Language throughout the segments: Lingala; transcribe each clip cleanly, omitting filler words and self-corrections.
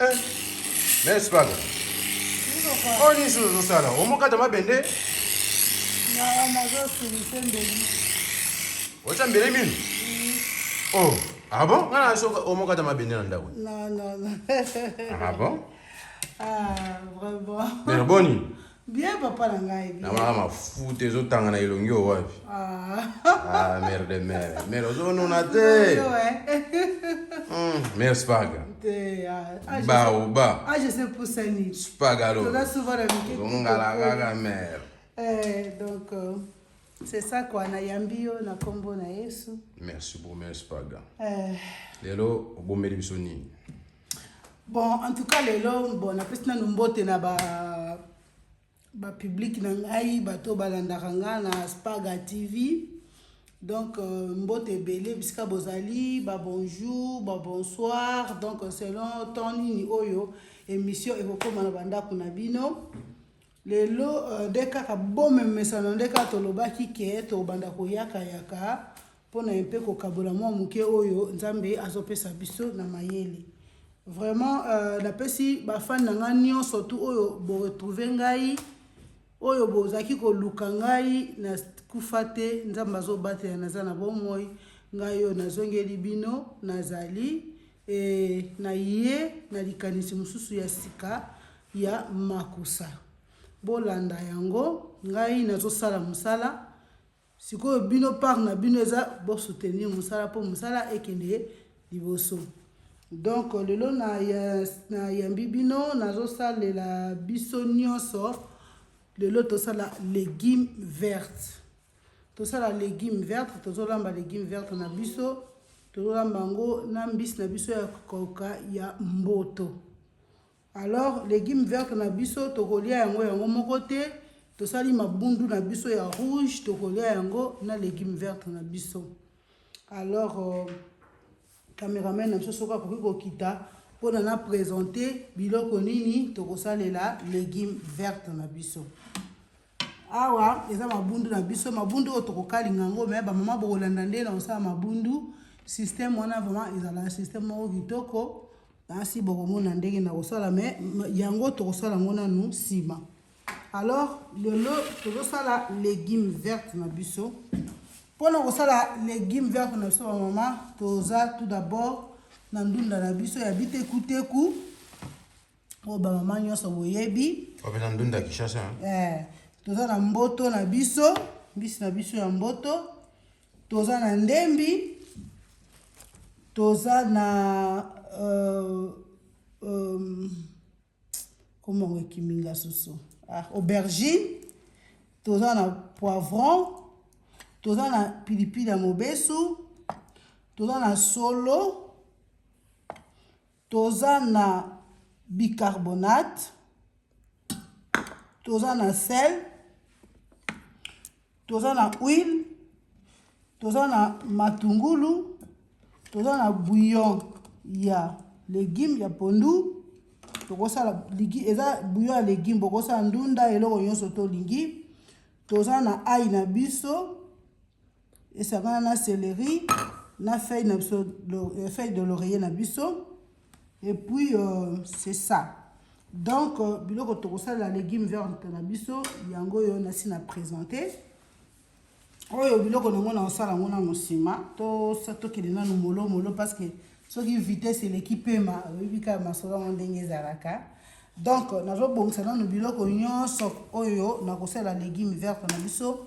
Eh, mais spaga oyo nini susu ozosala omokata mabende? Nazosilise mbeli. Otya mbele mino? Oh, ah bon, nga na soki omokata mabende na ndako. Non, non, non. Ah bon. Ah, vraiment. Mais boni? Bien, papa na ngai, bien. Namonaka mafuta ezotanga na elongi oyo wapi? Ah. Ah, mère de mère, mère, ozonuna te. Mère Spaga. Te, ah, baoba. Ah, je sais pusani. Spagalo. Toza souvent na mike. Ozongala kaka, mère. Eh, donc c'est ça quoi, nayambi yo na nkombo na Yesu. Merci beaucoup, mère Spaga. Eh. Lelo obombeli biso nini? Bon, en tout cas lelo, bon, napesi nanu mbote na ba bapublic na ngai, bato balandaka nga na Spaga TV. Donc mbote ebele bisika bozali, babonjour, babonsoir, donc selon temps nini oyo émission ekokóma na bandako na bino. Lelo nde kaka bomemesano, nde kaka tolobaki ke tobanda koyakayaka mpona mpe kokabola mwa moke oyo Nzambe azopesa biso na mayele. Vraiment napesi bafani na ngai nyonso tu oyo boretrouve ngai, oyo bozalaki koluka ngai. Na kufa te, Nzambe azobatela, naza na bomoi. Ngai oyo nazongeli bino, nazali na ye na likanisi mosusu ya sika ya makusa. Bolanda yango, ngai nazosala mosala. Sikoyo bino, part na bino eza bosoutenir mosala mpo mosala ekende liboso. Donc lelo nayambi bino, nazosalela biso nyonso. Lelo tosala légume verte, tosala légume verte, tozolamba légume verte na biso. Tozolamba yango na mbisi na biso ya koka ya mboto. Alors légume verte na biso, tokolia yango yango moko te. Tosali mabundu na biso ya rouge, tokolia yango na légume verte na biso. Alors cameraman na biso soki akoki kokita mpona na présente biloko nini tokosalela légume verte na biso. Awa eza mabundu na biso, mabundu oyo tokokalinga yango. Me bamama, bokolanda nde na kosala mabundu. Système wana vraiment ezala système moko kitoko. Nasi bokomona ndenge na kosala, me yango tokosala yango nanu nsima. Alors lelo tozosala légume verte na biso. Mpona kosala légume verte na biso, bamama, toza tout d'abord na ndunda na biso ya bitekuteku oyo bamama nyonso boyebi. Opesa ndunda ya Kinshasa. Eh, toza na mboto na biso, mbisi na biso ya mboto, toza na ndembi, toza na komongo ekiminga susu, ah, aubergine, toza na poivron, toza na pilipili ya mobesu, toza na solo, toza na bicarbonate, toza na sel, toza na huile, toza na matungulu, toza na bouillon ya légume ya pondu. Tokosala eza bouillon ya légume, bokosala ndunda, eloko nyonso tolingi. Toza na ail na biso esangana na céleri na feuille na biso, feuille de laurier na biso. Et puis c'est ça. Donc biloko tokosalela légume verte na biso, yango oyo nasi na présente. Oyo biloko nango na kosala yango nano nsima. Tokende nanu molo molo, parce que soki vitesse eleki, pema oyebi kaka masolo yango ndenge ezalaka. Donc nazobongisa nanu biloko nyonso oyo nakosala légume verte na biso.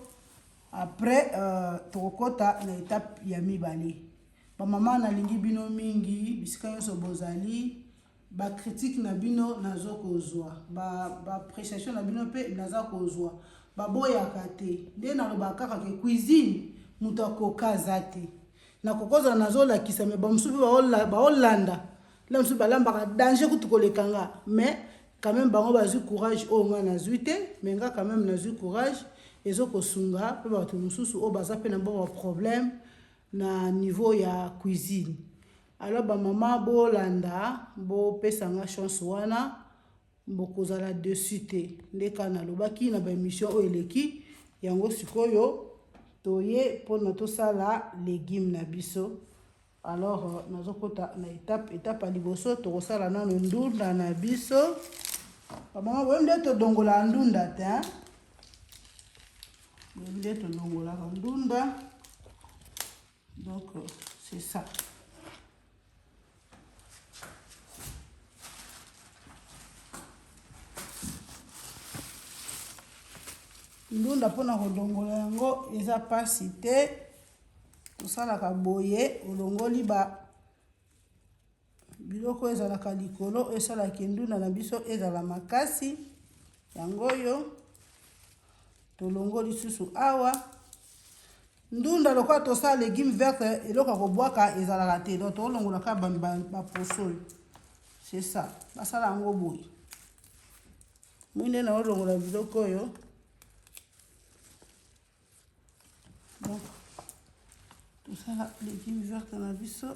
Après tokokɔta na étape ya mibale. Bamama, nalingi bino mingi bisika nyonso bozali. Bacritique na bino naza kozwa, baappréciation na bino mpe naza kozwa, baboyaka te. Nde nalobaka kaka ke cuisine, moto akoka aza te. Nakokozala nazolakisa, me bamosusu mpe baolanda la mosusu balambaka danger kutu koleka nga. Mais quand même bango bazwi courage oyo nga nazwi te. Mais nga quand même nazwi courage, ezokosunga mpe bato mosusu oyo baza mpe na mwa baproblème na niveau ya cuisine. Alors bamama, bolanda, bopesanga chance wana, bokozala dessus te. Nde kaka nalobaki na baémission oyo eleki yango. Sikoyo toye mpona tosala légume na biso. Alors nazokota na etape. Etape ya liboso, tokosala nano ndunda na biso. Bamama, boyebi nde todongolaka ndunda te, hein? Boyebi nde todongolaka ndunda. Donc c'est ça. Ndunda, mpona kodongola yango eza mpasi te. Tosalaka boye: olongoli ba biloko oyo ezalaka likolo, oyo esalaka ndunda na biso ezala makasi. Yango oyo tolongoli lisusu awa. Ndunda, lokola tosala légume verte, eloko ya kobwaka ezalaka te. Donc tolongola kaka baposo oyo, c'est ça. Basala yango boye. Moi nde naolongola biloko oyo. Donc tosala légume verte na biso,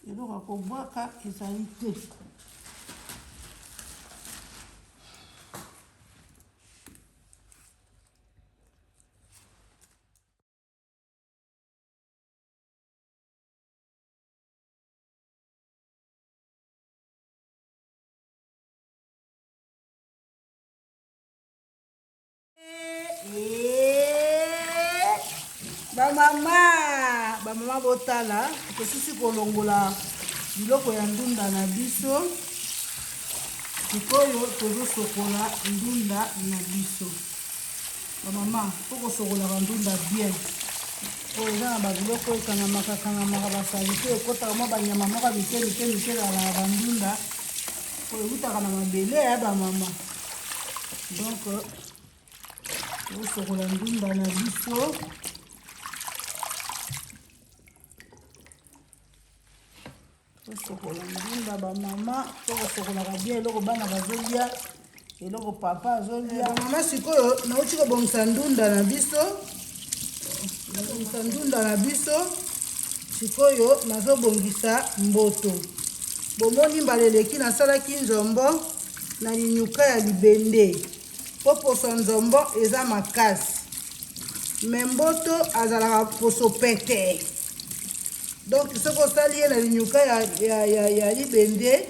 eloko ya kobwaka ezali te. Bamama, bamama, botala, tosisi kolongola biloko ya ndunda na biso. Sikoyo tozosokola ndunda na biso. Bamama, mpo kosokolaka ndunda bien, oyo eza na babiloko oyo ekangamaka kangamaka, basaleté ekotaka, mwa banyama moko mike mike mike ezalaka bandunda oyo eutaka na mabele ya bamama. Donc tozosokola ndunda na biso. Tosokola ndunda, bamama. To kosokolaka bien eloko bana bazolia, eloko papa azolia. Mama, sikoyo nauti kobongisa ndunda na biso. Nabongisa ndunda na biso, sikoyo nazobongisa mboto. Bomoni, mbala eleki nasalaki nzombo na linyuka ya libende, mpo poso nzombo eza makasi, mais mboto azalaka poso pete. Donc soki osali ye na linyuka ya libende,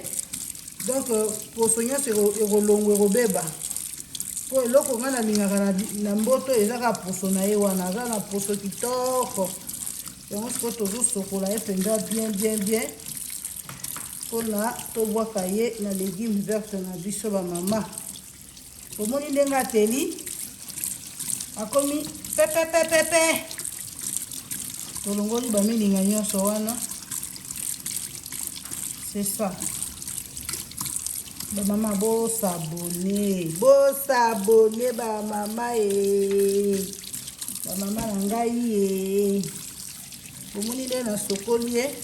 donc poso nyonso ekolongwa, ekobeba. Mpo eloko ngai nalingaka na mboto eza kaka poso na ye wana, aza na poso kitoko. Yango sikoyo tozosokola ye mpenza bien bien bien, mpona tobwaka ye na légume verte na biso. Bamama, omoni ndenge ateli, akomi pepepepepe. Tolongoli bamilinga nyonso wana, c'est ça. Bamama, bos'abonner, bos'abonner, bamama e, bamama na ngai e. Bomoni nde nasokoli ye,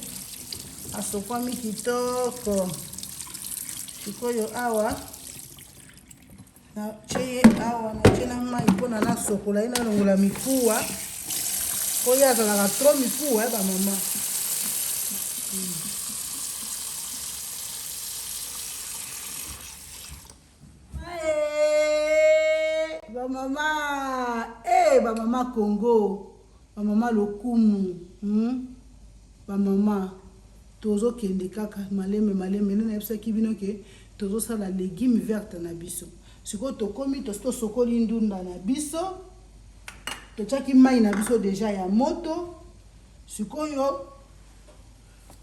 asokwami kitoko. Sikoyo awa natie ye awa, natie na mai mpona nasokola ye, nalongola mikuwa, po ye azalaka trop mikuwa ya bamama. Bamama e, bamama Congo, bamama lokumu, Bamama, tozokende kaka malembe malembe. Nde nayebisaki bino ke tozosala légume verte na biso. Sikoyo tokomi, tosi tosokoli ndunda na biso, totiaki mai na biso déjà ya moto. Sikoyo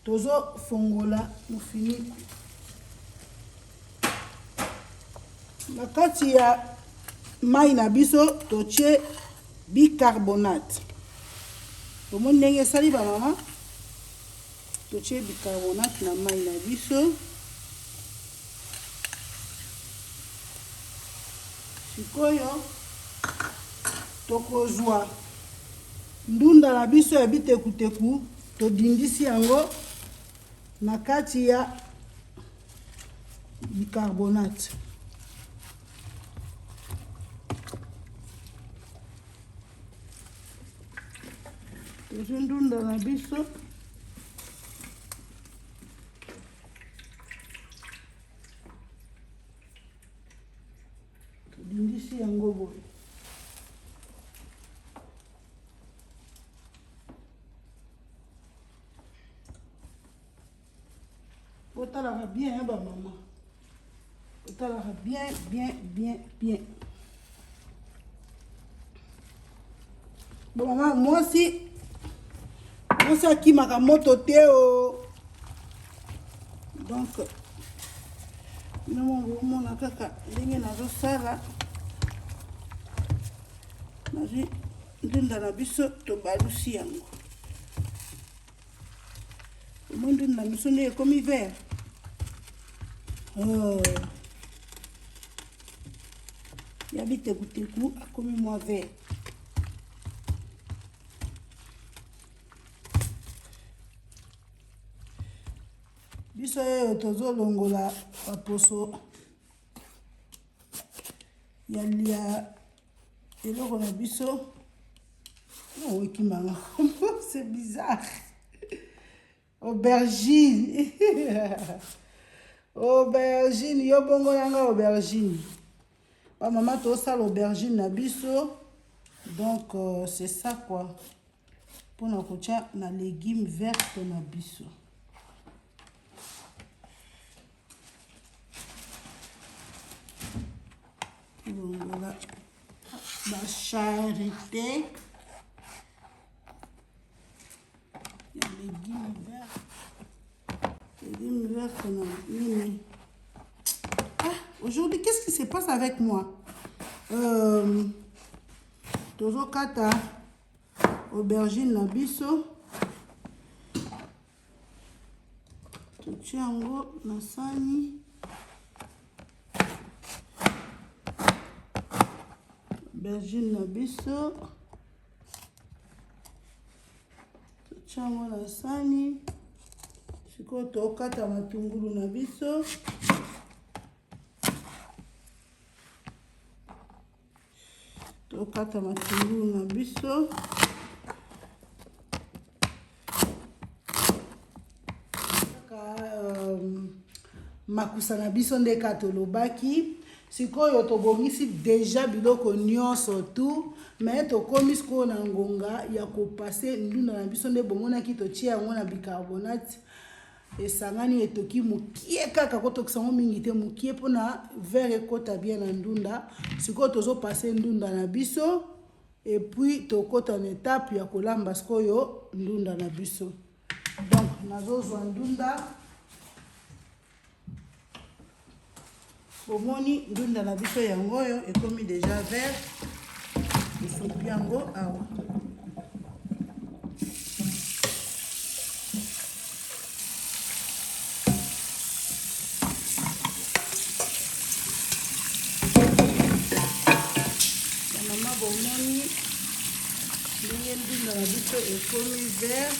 tozofongola mofiniko. Na kati ya mai na biso totie bicarbonate. Tomoni ndenge esali, bamama. Totie bicarbonate na mai na biso. Sikoyo tokozwa ndunda na biso ya bitekuteku, todindisi yango na kati ya bicarbonate. Tozwi ndunda na biso, todindisi yango boye. Botalaka bien ba mama. Botalaka bien bien bien bien. Bon mama mwasi mwasi akimaka moto te o. Oh. Donc bino mongo omona kaka ndenge nazosala nazwi ndunda na biso tobalusi yango omoni ndunda na biso nde ekomi vert oh. Ya bitekuteku akomi mwa vert. Biso oyo tozolongola baposo ya lia eloko na biso oh, ekimanga c'est bizarre. Aubergine aubergine yo bongo nanga aubergine bamama tosala aubergine na biso donc euh, c'est ça quoi mpona kotya na légume verte na biso. Longola bacharite ya légume vert, légume vert na nini. Ah, aujourd'hui qu'est-ce qui se passe avec moi? euh, Tozokata aubergine na biso, totie yango na sani. Aubergine na biso totie yango na sani. Sikoyo tokata matungulu na biso. Tokata matungulu na biso. Kaka makusa na biso nde kaka tolobaki. Sikoyo tobongisi deja biloko nyonso tu, me tokomi sikoyo na ngonga ya kopase ndunda na biso nde bomonaki totie yango na bicarbonate esangani etoki mokie, kaka kotokisa yango mingi te, mokie mpona verre ekota bien na ndunda. Sikoyo tozopase ndunda na biso et puis tokota na etape ya kolamba sikoyo ndunda na biso. Donc nazozwa ndunda, bomoni ndunda na biso yango oyo ekomi deja vert, tosopi yango awa. Mama, bomoni ndenge ndunda na biso ekomi vert,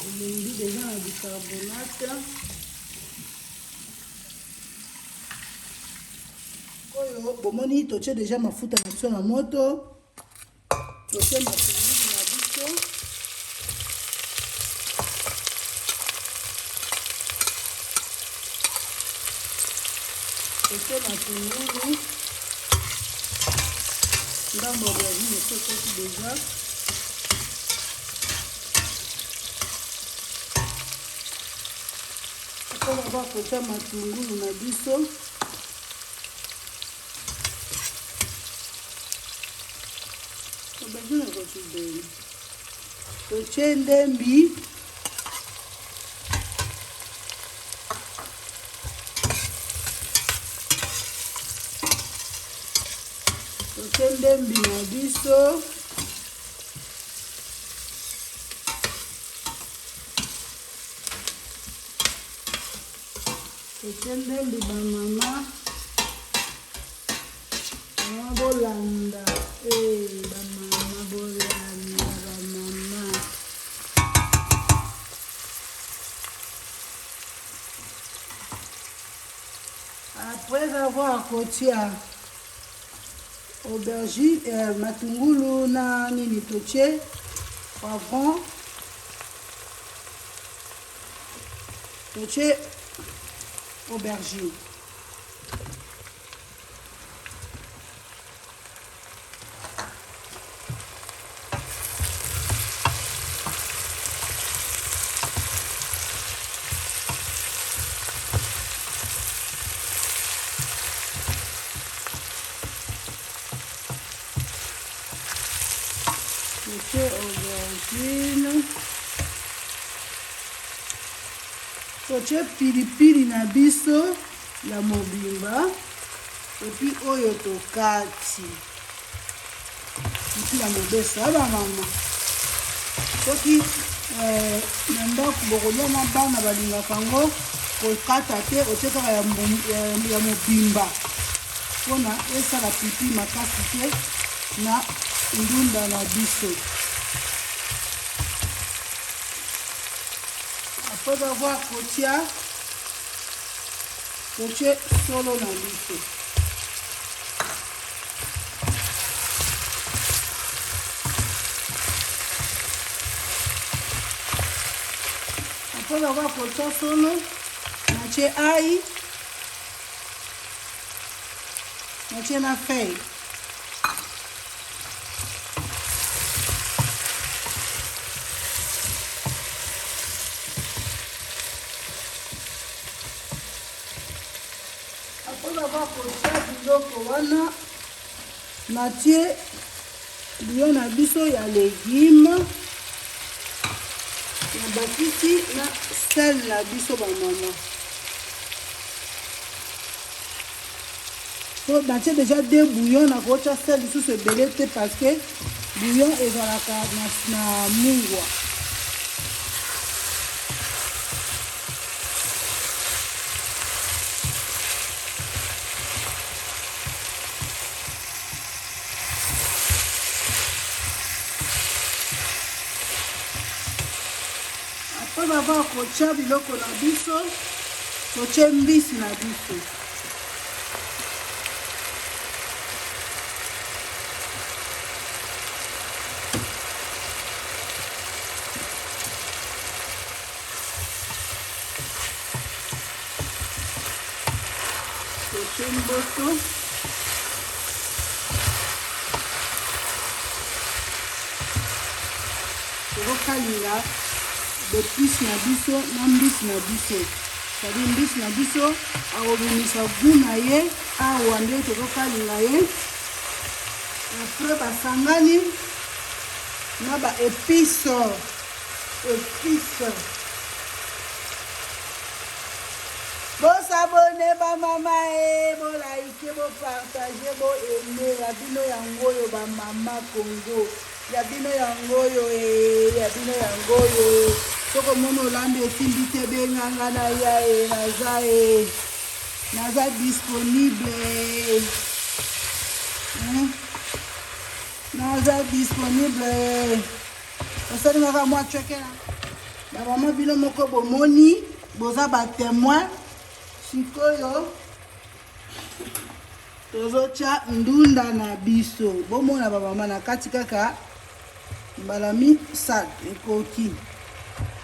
elembi deja na bicarbonate. Oyo bomoni totie deja mafuta na biso na moto, totie matungulu na biso. Totie matungulu ndambo ya aubergine esi ekoti deja. Mpona bakotia matungulu na biso, aubergine ekoti bene, totie ndembi. Totie ndembi na biso. Totie ndembi bamama. Mama bolanda, eh, bamama bolanda, bamama. Après avoir kotia aubergine, matungulu na nini, totie poivron, totie aubergine. Totie aubergine, totie pilipili na biso ya mobimba epuis oyo tokati pilipili ya mobeso ya bamama. Soki eh, na ndako bokolia na bana balingaka yango kokata te, otie kaka ya mobimba mpona esala pipi makasi te na ndunda na biso. Après avoir kotia, totie solo na biso. Après avoir kotia solo, natie ail, natie na feuille. Après avoir kotia biloko wana, natie bouillon na biso ya legume, nabakisi na sel na biso bamama. Po natie deja deux bouillon, nakotia sel lisusu ebele te parce que bouillon ezalaka na, na mungwa. Après avoir kotia biloko na biso, totie mbisi na biso. Totie mboto. Tokokalinga bepice na biso na mbisi na biso. Cest mbisi na biso akobimisa gout na ye awa nde tokokalinga ye. Après basangani na ba epices, epices. Bosabone ba mama e, bo like, bo partage, bo aime. Ya bino yango oyo ba mama Congo, ya bino yango oyo e, ya bino yango oyo. Soki omoni olambi esimbi te, benga nga na ya e, naza e, naza disponible e. Naza disponible. Osalingaka mwa chekela. Ba mama bino moko bomoni, boza ba témoin. Sikoyo tozotya ndunda na biso. Bomona ba mama na kati kaka mbala misato ekoki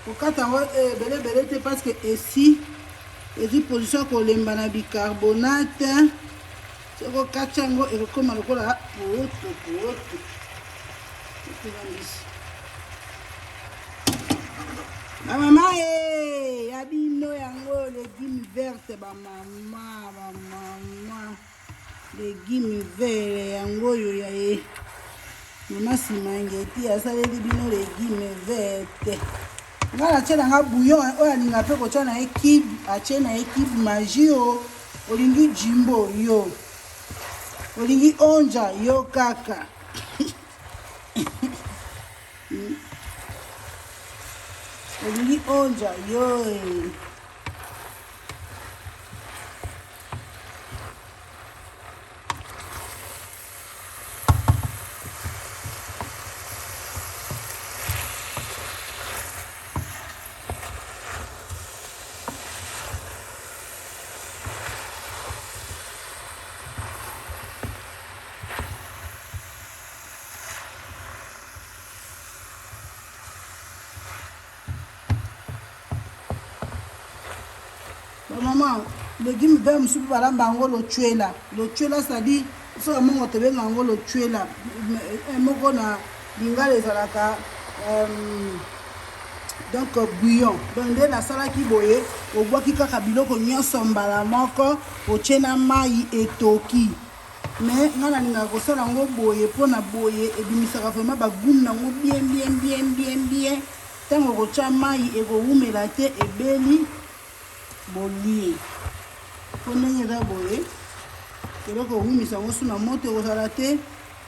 kokata yango ebele ebele te parce que esi ezwi position ya kolemba na bicarbonate. Soki okati yango ekokoma lokola pooto pooto. Ekoma mbisi. Ba mama e ya bino yango legume verte ba mama ba mama legume vert yango oyo ya ye mama Simangeti asaleli bino legume verte. Nga natie na nga bouillon oyo alinga mpe kotya na ye kibe, atie na ye kibe magie o. Olingi jimbo yo, olingi onja yo kaka. Olingi onja yo e. Bamama, legume vert mosusu mpe balamba yango locuela. Locuela c'est-à-dire biso ba mongo tobenga yango locuela. Moko na lingala ezalaka donc bouillon. Donc nde nasalaki boye, obwaki kaka biloko nyonso mbala moko, otie na mai etoki. Mais nga nalingaka kosala yango boye mpo na boye ebimisaka vraiment bagout na yango bien bien bien bien bien. Ntango okotya mai ekowumela te, ebeli bolie. Mpo ndenge eza boye, eloko ewumisa yango su na moto ekozala te,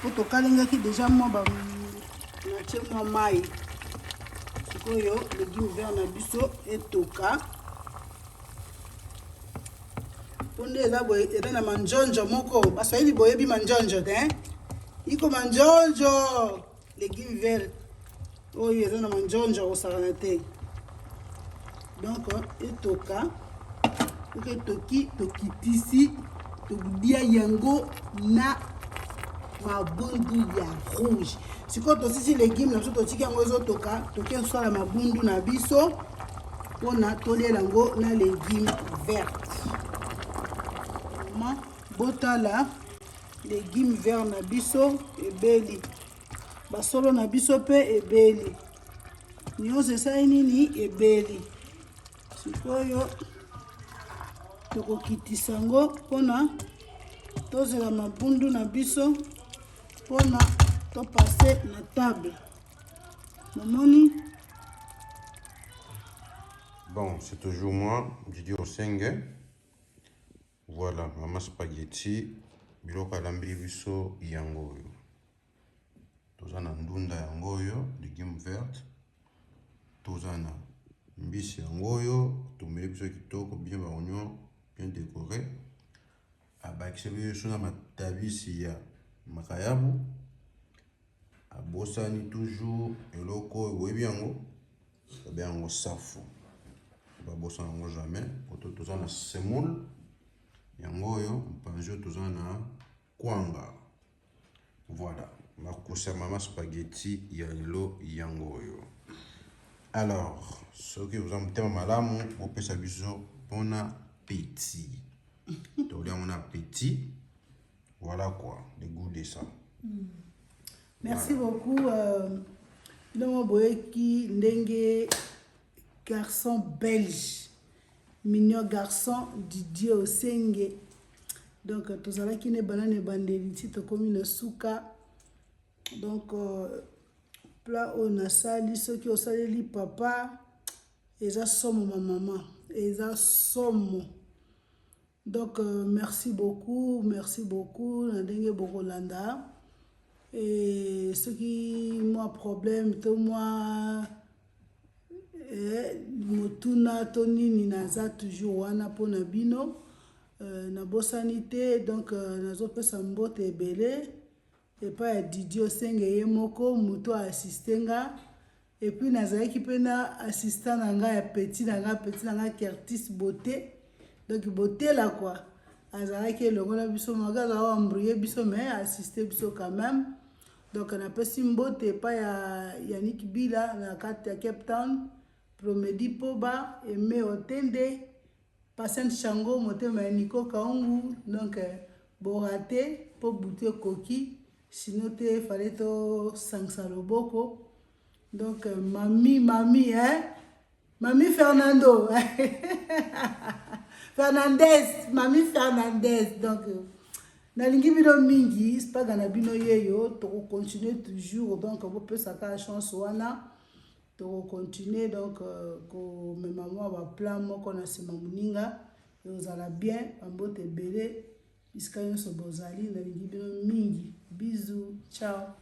mpo tokalingaki deja mwa ba natie mwa mai. Sikoyo legume vert na biso etoka. Mpo nde eza boye, eza na manjonjo moko. Baswahili boyebi manjonjo te, iko manjonjo legume vert oyo eza na manjonjo kosakana te. Donc etoka, soki etoki tokitisi, tokodia yango na mabundu ya rouge. Sikoyo tosisi legume na biso, totiki yango ezotoka, toke kosala mabundu na biso mpona toliela yango na legume verte. Botala legume vert na biso ebeli, basolo na biso mpe ebeli, nyonso esali nini, ebeli. Sikoyo tokokitisa yango mpona tozela mabundu na biso mpona topase na table. Momoni. Bon, c'est toujours moi, Didier Osenge. Voilà, mama spaghetti, biloko alambeli biso yango oyo. Toza na ndunda yango oyo, légume verte. Toza na mbisi yango oyo, tomeli biso kitoko, bien ba oignon, bien décoré. Abakisi biso na matabisi ya makayabu. Abosani toujours eloko oyo boyebi yango, babe yango safu. Babosana yango jamais. Oto toza na semoule yango oyo, mpanzi oyo toza na kwanga. Voilà, makusa mama spaghetti ya lelo yango oyo. Alors, soki oza motema malamu, bopesa biso bon appétit. Tolia yango na appétit. Voilà quoi, le goût de ça. Merci beaucoup. Ndongo boyeki ndenge garçon belge, mignon garçon Didier Osenge. Donc tozalaki ne banane ebandeli ti tokomi na suka. Donc plat oyo nasali, soki osaleli papa, eza somo ma mama, eza somo. Donc merci beaucoup, merci beaucoup na ndenge bokolanda. Et soki mwa problème to mwa motuna to nini, naza toujours wana mpona bino. Nabosani te. Donc nazopesa mbote ebele epai ya Didier Osenge ye moko moto aassiste nga, et puis nazalaki mpe na assistant na ngai ya petit na ngai, petit na ngai Kertis Beauté. Donc Botela quoi, azalaki elongo na biso, maka azalaka embrouille biso, mais assiste biso quand même. Donc napesi mbote epai ya Yannick Bila na kati ya Cape Town, Promedi Poba, Aimé Otende, Patient Chango, motema ya Nico Kaungu. Donc borate mpo butu ekoki, sino te fallait tosangisa loboko. Donc mami mami hein, mami Fernando Fernandez, mami Fernandez. Donc nalingi bino mingi, spaga na bino yeyo, tokocontinue toujours. Donc bopesaka chance wana, tokocontinue. Donc komema mwa baplan moko na nsima moninga ekozala bien. Bambote ebele bisika nyonso bozali, nalingi bino mingi. Bisous, ciao.